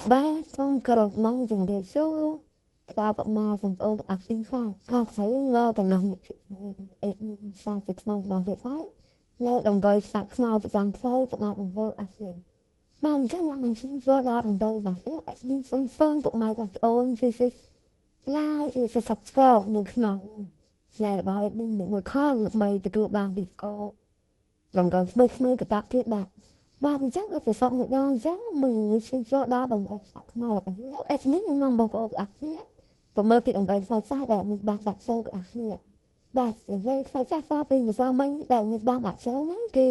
បាទសូមគោរពមកជម្រាបសួរបាទបងប្អូនអរគុណផងខំស្អីមកតំណងអេសាជាខ្មៅបងទៀតហើយនៅដើម្បីសាក់ខ្មៅប្រចាំផ្លូវបងប្អូនអរគុណបាទអញ្ចឹងខ្ញុំនឹងចូលដល់ដើម្បីបាទអត់មានសុំហ្វឹងពុកម៉ែបងប្អូនគឺគឺ like ឬ subscribe នៅក្នុង channel របស់ admin មួយខំដើម្បីទទួលបានវីដេអូរងដល់ថ្មីថ្មីកតាទៀតបាទបាទអញ្ចឹងក៏ទៅសក់ម្ដងអញ្ចឹងមើលជិះចូលដល់បងប្អូនសាក់ខ្មៅរបស់ admin នឹងបងប្អូនអរគុណប្រមើលពីអង្គផ្សាយផ្សាយដែលមានបានដាក់ចូលអរគុណបាទអ្វីផ្សាយផ្សាយពីម្សិលមិញដែលមានបានដាក់ចូលហ្នឹងគឺ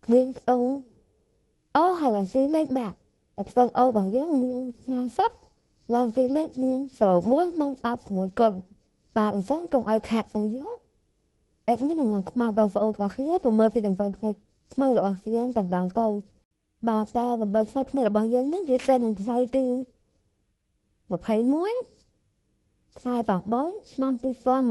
គ្មានអូអូហើយឡើងស៊ីលេខបាទអត់អូរបស់យើងមាន50ឡើងពីលេខមាន01ម៉ោង16កុំបាទអញ្ចឹងកុំឲ្យខាតទៅយកអេនេះនឹងខ្មៅបងប្អូនរបស់គ្នាប្រមើលពីតំបន់ថ្មីថ្មីរបស់យើងតំដងទៅបាទតើតំបន់ថ្មីថ្មីរបស់យើងនេះវាទៅនឹងថ្ងៃទី21ខែ8ឆ្នាំ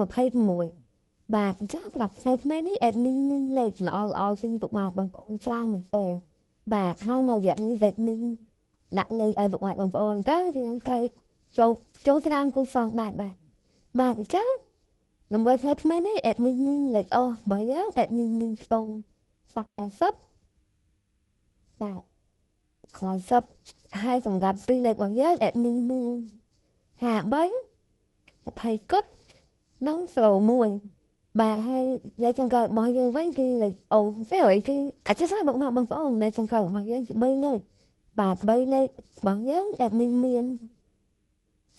2026បាទអញ្ចឹងប្រាប់ថ្ងៃថ្មីនេះ admin មានលេខល្អល្អជាងពុកម៉ែបងប្អូនច្រើនមែនទេបាទហើយនៅរយៈនេះ admin ដាក់លេខឲ្យពុកម៉ែបងប្អូនទៅយើងត្រូវចូលចូលច្រើនគូសងបាទបាទបាទអញ្ចឹងដើម្បីថ្ងៃថ្មីនេះ admin មានលេខអូបើយើង admin មានស្ទង់40បាទ40ហើយសម្រាប់ពីលេខរបស់យើង admin មាន53 20គត់និង01បាទហើយលេខចុងក្រោយរបស់យើងវិញគឺលេខអូស្អីគឺអាចស្អីបងបងប្អូនលេខចុងក្រោយរបស់យើងគឺ3លេខបាទ3លេខរបស់យើង admin មាន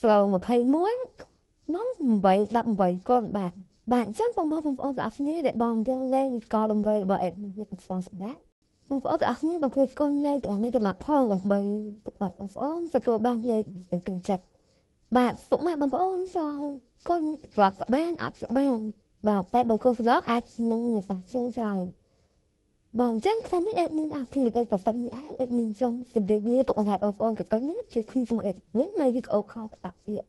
021និង8 18កូនបាទបាទអញ្ចឹងបងប្អូនបងប្អូនទាំងអស់គ្នាដែលបងយើងលេងកតម្រូវរបស់ admin វាស្ងស្ដាប់បងប្អូនទាំងអស់គ្នាបងប្អូនកូនលេខទាំងនេះទៅមកផលដើម្បីបងប្អូនទទួលបានលេខទាំងចិត្តបាទពុកម៉ែបងប្អូនសងកូនស្រាប់បានអត់បានបាទតែបើកូនស្រាប់អាចនឹងសាជើងច្រើនបងអញ្ចឹងខ្ញុំនេះ admin អាពីទៅប្រសិននេះ admin ចង់ជម្រាបលាពុកម៉ែបងប្អូនក៏ទៅនេះជាខ្ញុំ admin នៅវីដេអូខោតាក់ទៀត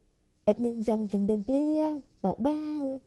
admin ចង់ជម្រាបលាបងបាយ។